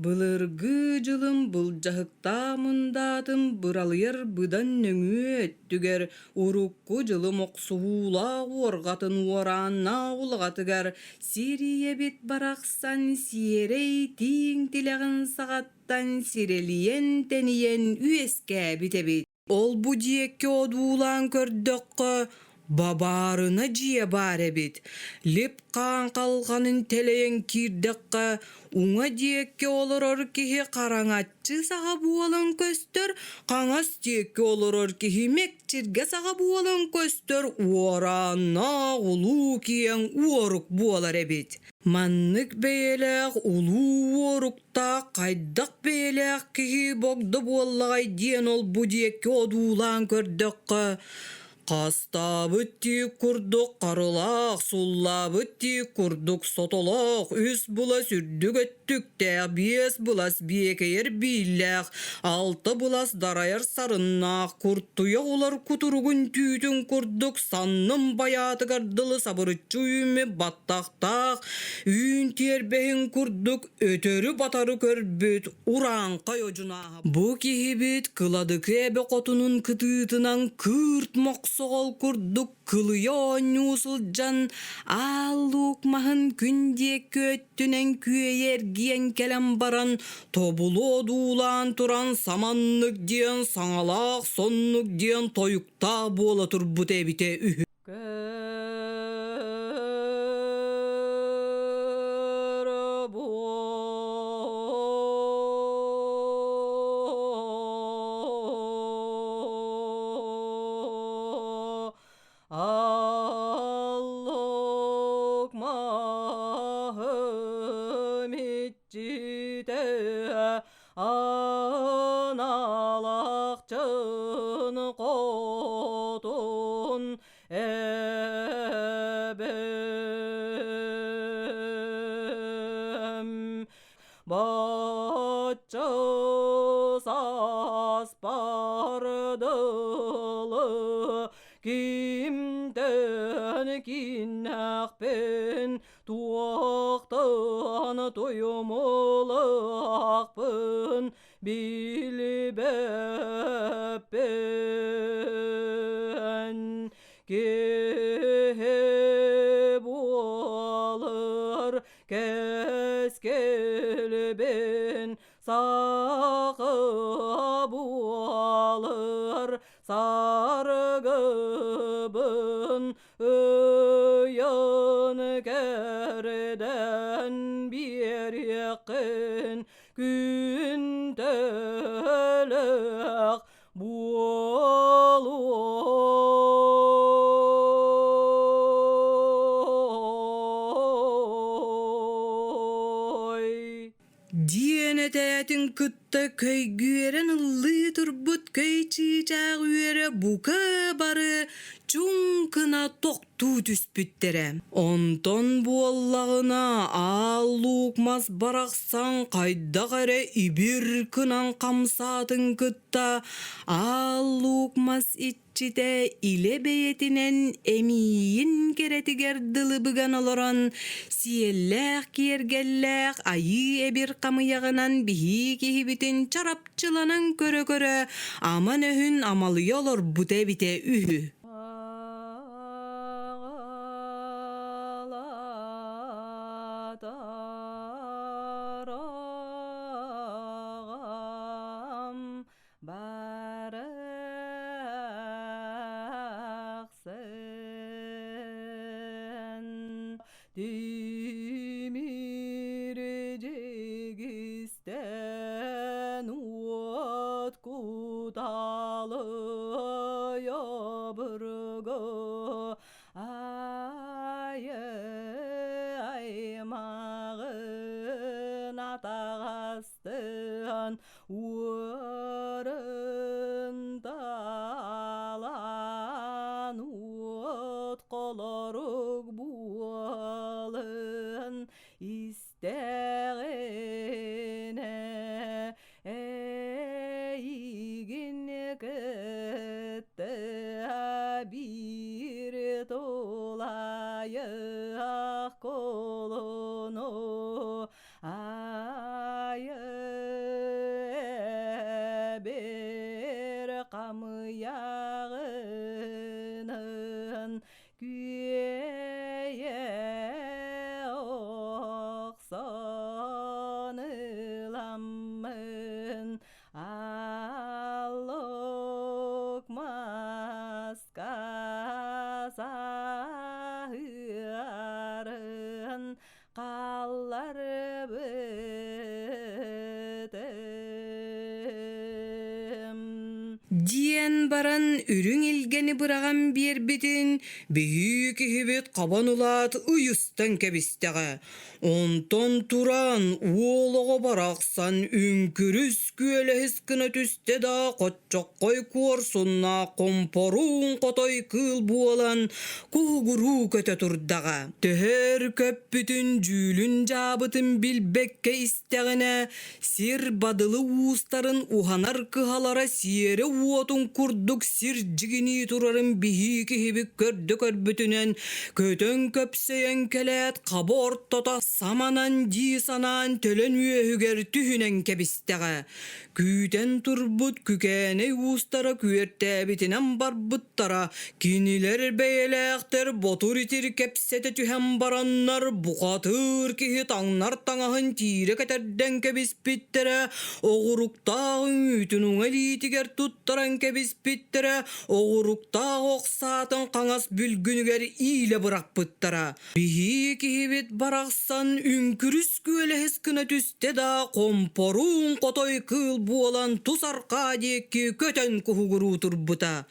Былыргы дьылым былдьаһыктаах мындаатын быралыйар быдан нөҥүө өттүгэр урукку дьылым охсуһуулаах уорҕатын уорааннаах улаҕатыгар сир ийэбит барахсан сиэрэй тииҥ тилэҕин саҕаттан сирэлийэн тэнийэн үөскээбит эбит. Ол-бу диэки одуулаан көрдөххө, бабаарына дьиэ баар эбит. Лип-хаан халҕанын тэлэйэн киирдэххэ, уҥа диэки олорор киһи хараҥаччы саҕа буолан көстөр, хаҥас диэки олорор киһи мэкчиргэ саҕа буолан көстөр уорааннаах улуу киэҥ уорук буолар эбит. Маннык бэйэлээх улуу уоруктаах хайдах бэйэлээх киһи богдо буоллаҕай диэн ол-бу диэки одуулаан көрдөххө, хастаабыт тиик курдук харылаах, суллаабыт тиик курдук сотолоох, үс былас үрдүк өттүктээх, биэс былас биэкэйэр бииллээх, алта былас дарайар сарыннаах, куртуйах улар кутуругун түүтүн курдук санным байаатыгар дылы сабырыччы үүммүт баттахтаах, үүн тиэрбэһин курдук өтөрү-батары көрбүт урааҥхай одьунааһа. Бу киһибит кыладыкы эбэ хотунун кытыытынан кыырт мохсоҕол курдук кылыйа оонньуу сылдьан аал луук маһын күн диэки өттүнэн күөйэ эргийэн кэлэн баран тобулу одуулаан туран саманнык диэн саҥалаах соннук диэн тойуктаах буола турбут эбитэ үһү. Аллок маһым иччитэ аналахчын хотун эбэм Бачча сааспар дылы кимтэн кииннэхпин, туохтан туйумулаахпын билбэппин. Киһи буолар кэскилбин саха буолар саргыбын ыйан кэрдэн биэриэххин күн төлөх буолуой. Диэн этээтин кытта көйгүөрэн ыллыы турбут көй чыычаах үөрэ бука бары чуҥкуна тохтуу түспүттэрэ. Онтон буоллаҕына аал луук мас барахсан хайдах эрэ ибир кынан хамсаатын кытта аал луук мас иччитэ илэ бэйэтинэн эмиийин кэрэтигэр дылы быган олорон сиэллээх киэргэллээх айыы эбир хамыйаҕынан биһии киһибитин чарапчыланан көрө-көрө аман өһүн амалыйа олорбута эбитэ үһү. Аҕалаатар барахсан тимир дьигистэн уот куталыйа обургу айы аймаҕын атаҕастыан Уорун таалаан уот холорук буолан истэҕинэ эйигин кытта биир тулайах кулуну айы. Диэн баран үрүҥ илгэни быраҕан биэрбитин, биһии киһибит хабан ылаат ыйыстан кэбистэҕэ. Онтон туран уол оҕо барахсан үҥкүрүс күөлэһис гына түстэ да хоччоххой куорсуннаах хомпоруун хотой кыыл буолан куһугуруу көтө турдаҕа. Төһө өр көппүтүн дьүүлүн дьаабытын билбэккэ истэҕинэ Сир бадылы уустарын уһанар кыһалара сиэрэ уотун курдук сир дьигинии турарын биһии киһибит көрдө көрбүтүнэн көтөн көпсөйөн кэлээт хаба ортото саманан дии санаан төлөн үөһүгэр түһүнэн кэбистэҕэ. Күүтэн турбут күкээнэй уустара күөртээбитинэн барбыттара Кинилэр бэйэлээхтэр ботур-итир кэпсэтэ түһэн бараннар, бухатыыр киһи таҥнар таҥаһын тиирэ кэтэрдэн кэбиспиттэрэ, оҕуруктаах үҥүүтүн уҥа илиитигэр туттаран кэбиспиттэрэ, оҕуруктаах ох саатын хаҥас бүлгүнүгэр иилэ бырахпыттара. Биһии киһибит барахсан үҥкүрүс күөлэһис гына түстэ да, хомпоруун хотой кыыл буолан тус арҕаа диэки көтөн куһугуруу турбута.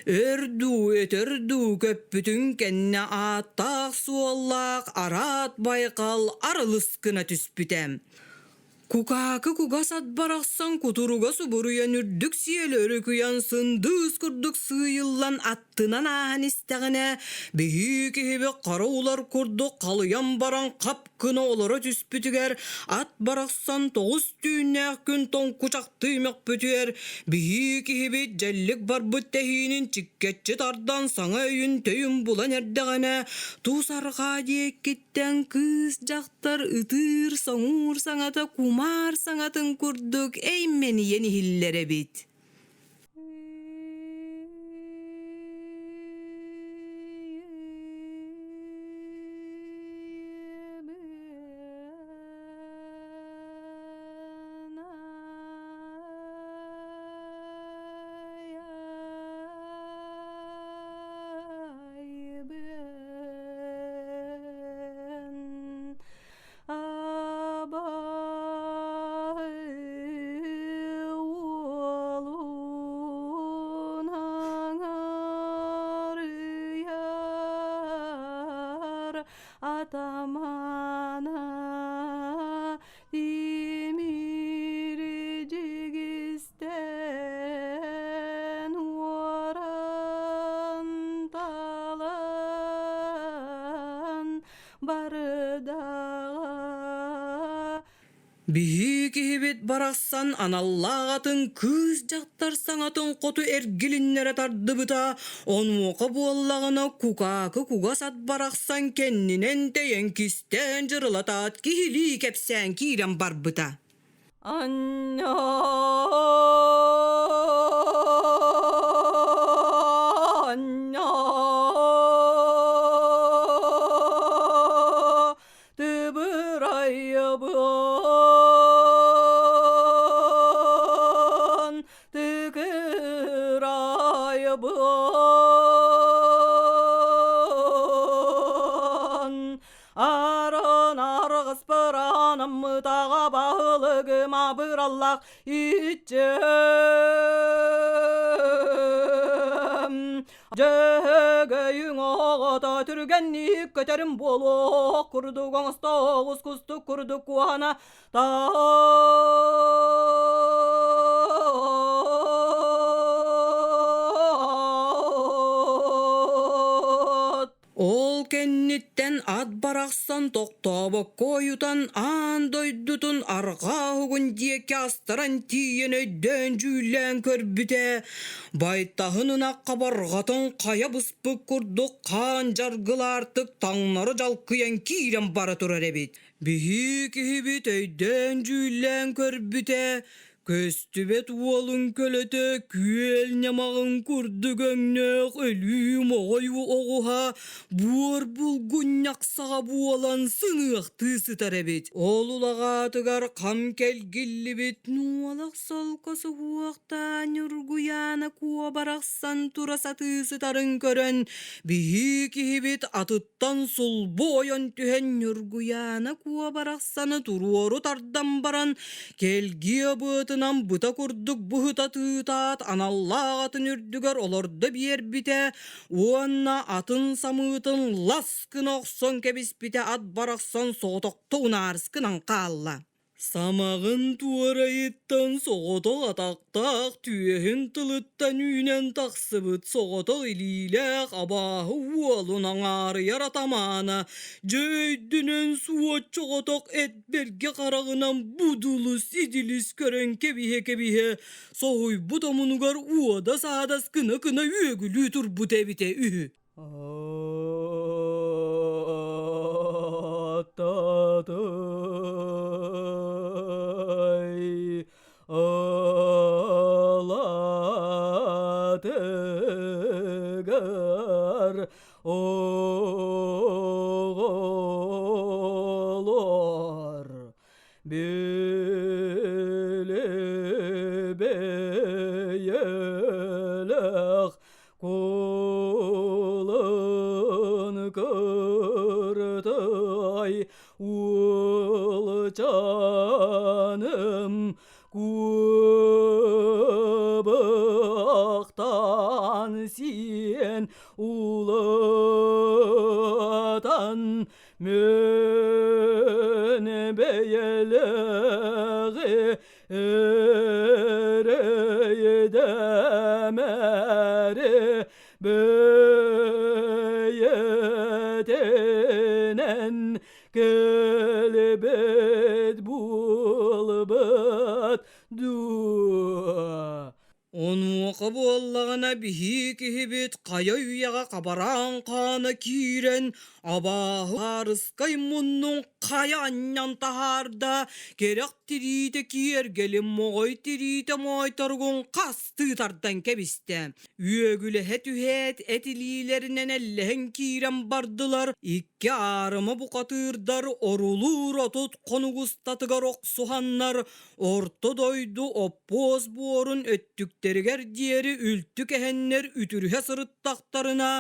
Өр дуу, өтөр дуу көппүтүн кэннэ ааттаах-суоллаах араат байҕал арылыс гына түспүтэ. Кукаакы кугас ат барахсан кутуруга субуруйан үрдүк сиэлэ өрүкүйэн сындыыс курдук сыыйыллан аттынан ааһан истэҕинэ, биһии киһибит хара улар курдук халыйан баран хап гына олоро түспүтүгэр ат барахсан тоҕус түүннээх күн тоҥкучахтыы мөхпүтүгэр биһии киһибит дьэллик барбыт тэһиинин чиккэччи тардан саҥа өйүн-төйүн булан эрдэҕинэ тус арҕаа диэккиттэн кыыс дьахтар ытыыр-соҥуур саҥата кумаар саҥатын курдук эймэнийэн иһиллэр эбит. Абай уолун аҥарыйар атамана тимир дьигистэн уоран талан бардаҕа Биһии киһибит барахсан аналлаах атын кыыс дьахтар саҥатын хоту эргилиннэрэ тардыбыта, онуоха буоллаҕына кукаакы кугас ат барахсан кэннинэн тэйэн кистээн дьырылатаат киһилии кэпсээн киирэн барбыта. Анньа, тыбырайбын, тыкырайбын, Арын аргыспыраным мытаҕа баһылыгым абыраллах иччим. Дьөһөгөйүҥ оҕото түргэнник көтөрүм буолуох курдук оҥостоҕус кустук курдук куһана Таат. Ол кэнниттэн ат барахсан тохтообокко ойутан аан дойдутун арҕаа уһугун диэки астаран тиийэн өйдөөн-дьүүллээн көрбүтэ, байтаһын ынах хабарҕатын хайа быспыт курдук хаан дьаргылаартык таҥнары дьалкыйан киирэн бара турар эбит. Биһии киһибит өйдөөн-дьүүллээн көрбүтэ, Көстүбэт уолун көлөтө күөл ньамаҕын курдук өҥнөөх өлүү моҕой оҕуһа буор булгунньах саҕа буолан сыныахтыы сытар эбит. Ол улаҕаатыгар хам кэлгиллибит нуолах солко суһуохтаан Ньургуйаана куо барахсан тура сатыы сытарын көрөн биһии киһибит атыттан сулбу ойон түһэн Ньургуйаана куо барахсаны туруору тардан баран Кэлгиэ быатын. быһыытынан быта курдук быһыта тыытаат аналлаах атын үрдүгэр олордо биэрбитэ уонна атын самыытын лас гына охсон кэбиспитэ ат барахсан соҕотохто унаарыс гынан хаалла. Самаҕын туорайыттан соҕотох атахтаах түөһүн тылыттан үүнэн тахсыбыт соҕотох илиилээх абааһы уолун аҥаарыйар атамаана дьэ өйдөнөн суоччоҕотох эт бэргэ хараҕынан будулус-идилис көрөн кэбиһэ-кэбиһэ соһуйбут омунугар уода-саадас гына-гына үөгүлүү турбут эбитэ үһү. Аттатай алатыгар оҕолор Билибэйэлэх кулун кыртай уолчаным куобахтан сиэн улатан Мөн бэйэлээҕи эрэйдэмэри бэйэтинэн кэлбит буолбут дуу. Онуоха буоллаҕына биһии киһибит хайа үйэҕэ хабараан хаана киирэн, абааһы хаарыскай муннун хайа анньан таһаарда, кэрэх тириитэ киэргэлин моҕой тириитэ моойторугун хастыы тардан кэбистэ. Үөгүлэһэ түһээт, эт илиилэринэн эллэһэн киирэн бардылар, икки аарыма бухатыырдар орулуур 30 хонук устатыгар охсуһаннар, Орто дойду оппуос буорун өттүктэригэр диэри үлтү кэһэннэр үтүрүһэ сырыттахтарына,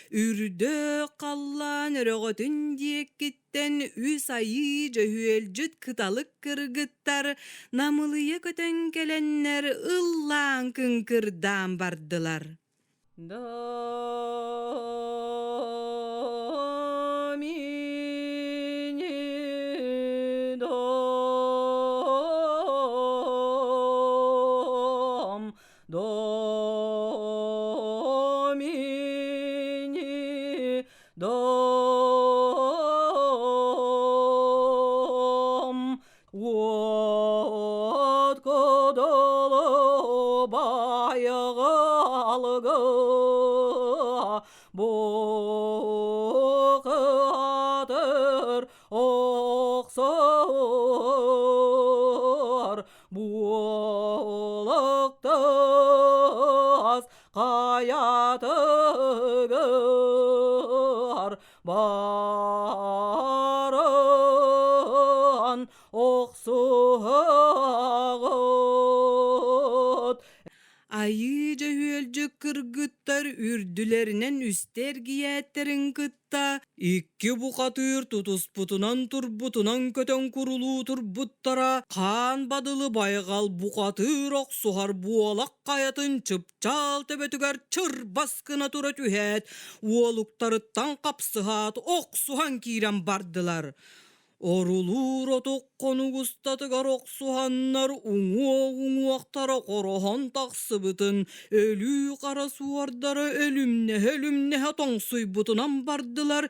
үрдэ халлаан өрөҕөтүн диэкиттэн үс айыы дьөһүөлдьүт кыталык кыргыттар намылыйа көтөн кэлэннэр ыллаан кыҥкырдаан бардылар. Домини дом, домини дом, Уот кодолу байҕалга бухатыр охсор буолуктас хайатыгар баран охсуһаҕыт. Айыы дьөһүөлдьүк кыргыттар үрдүлэринэн үстэ эргийээттэрин кытта икки бухатыыр тутуспутунан турбутунан көтөн курулуу турбуттара хаан бадылы байҕал бухатыыр охсуһар буолах хайатын чыпчаал төбөтүгэр чырбас гына тура түһээт, уолуктарыттан хапсыһаат охсуһан киирэн бардылар. Орулуур отук хонук устатыгар охсуһаннар уҥуох-уҥуохтара хороһон тахсыбытын, өлүү хара суордара өлүмнэһэ-өлүмнэһэ тоҥсуйбутунан бардылар,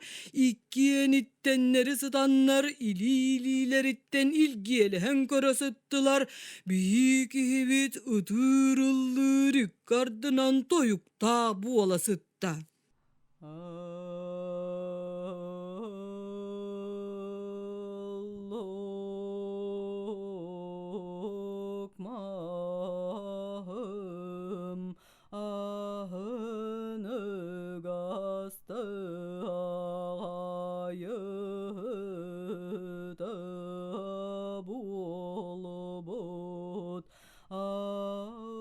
иккиэниттэннэри сытаннар илии-илиилэриттэн илгиэлэһэн көрө сыттылар, Биһии киһибит ытыыр-ыллыыр икки ардынан тойуктаах буола сытта. Аллоок маһым аһыныгастаайыта буолбут аналахчын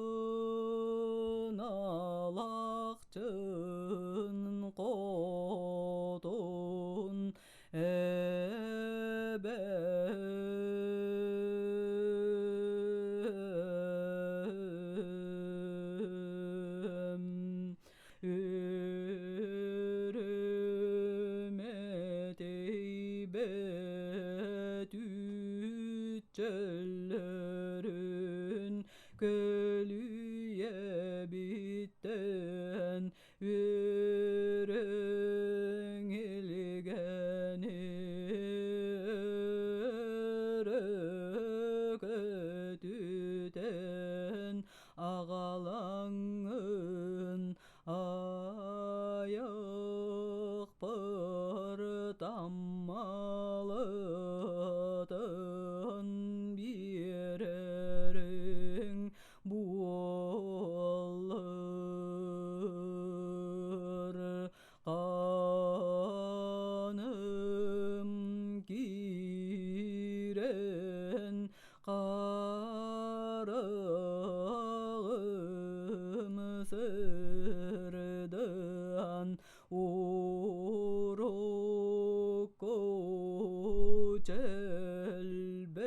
хотун эбэ. Чөллөрүн көлүйэбиттэн үөрүҥ илгэни өрө көтүтэн аҕалаҥҥын айахпар таммалытан биэрэриҥ буоллар Хааным киирэн хараҕым сырдаан урукку чэлбэр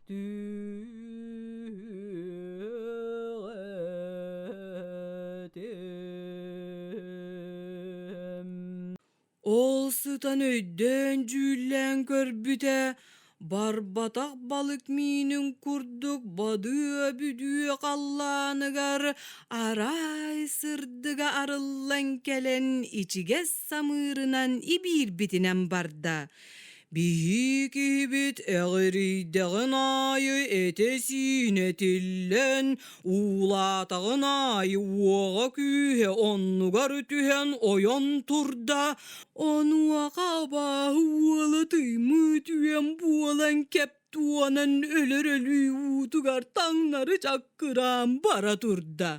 түһүөх этим. Ол сытан өйдөөн-дьүүллээн көрбүтэ, барбатах балык миинин курдук бадыа-бүдүө халлааныгар арай сырдыга арыллан кэлэн ичигэс самыырынан ибиирбитинэн барда. Биһи киһибит эҕирийдэҕин аайы этэ-сиинэ тиллэн, уулаатаҕын аайы уоҕа-күүһэ оннугар түһэн ойон турда, онуоха абааһы уола тыймыт үөм буолан кэп туонан өлөр өлүү уутугар таҥнары чаккыраан бара турда.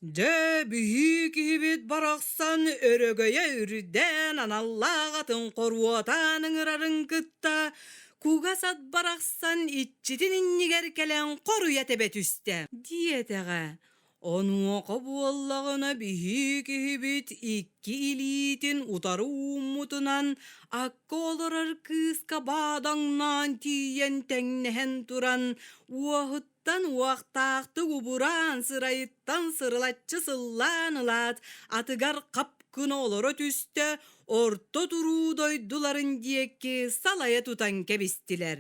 Дьэ, биһи киһибит барахсан өрөгөйө үрдээн аналлаах атын хоруотаан ыҥырарын кытта кугас ат барахсан иччитин иннигэр кэлэн хоруйа тэбэ түстэ диэтэҕэ. Онуоха буоллаҕына биһи киһибит икки илиитин утары ууммутунан акка олорор кыыска баадаҥнаан тиийэн тэҥнэһэн туран уоһуттан Тан уохтаахтык убураан сырайыттан сырылаччы сыллаан ылаат, атыгар хап гына олоро түстэ, орто туруу дойдуларын диэки салайа тутан кэбистилэр.